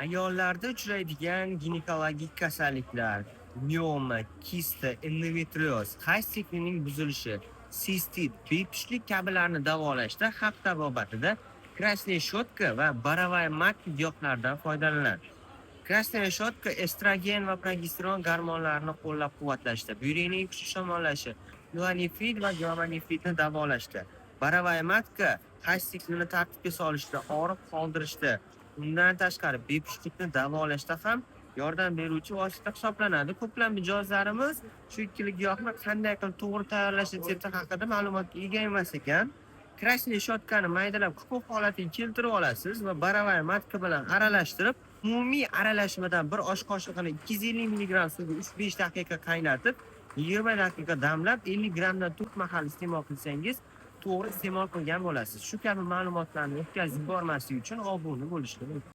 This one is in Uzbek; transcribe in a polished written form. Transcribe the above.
Ayollarda uchraydigan ginekologik kasalliklar, mioma, kista, endometrioz, hayz siklining buzilishi, sistit, bepushtlik kabilarni davolashda xalq tabobatida красная щетка va боровая матка giyohlaridan foydalaniladi. Красная щетка estrogen va progesteron gormonlarini qo'llab-quvvatlashda, buyrakning kuchli shamollashi, pielonefrit va glomerulonefritni davolashda, боровая матка hayz siklini tartibga solishda, og'riq qoldirishda, undan tashqari bepushtlikni davolashda ham yordam beruvchi vosita hisoblanadi. Ko'plab mijozlarimiz shu ikkala giyohni qanday qilib to'g'ri tayyorlash retsepti haqida ma'lumotga ega emas ekan. Красный щетка ni maydalab kukun holatiga keltirib olasiz va боровая матка bilan aralashtirib, umumiy aralashmadan bir osh qoshig'ini 250 mg suvga 3-5 daqiqa qaynatib, 20 daqiqa damlab, 50 grammdan 4 mahal iste'mol qilsangiz, to'g'ri iste'mol qilgan bo'lasiz. Shu kabi ma'lumotlarni o'tkazib yubormaslik uchun obuna bo'lishni.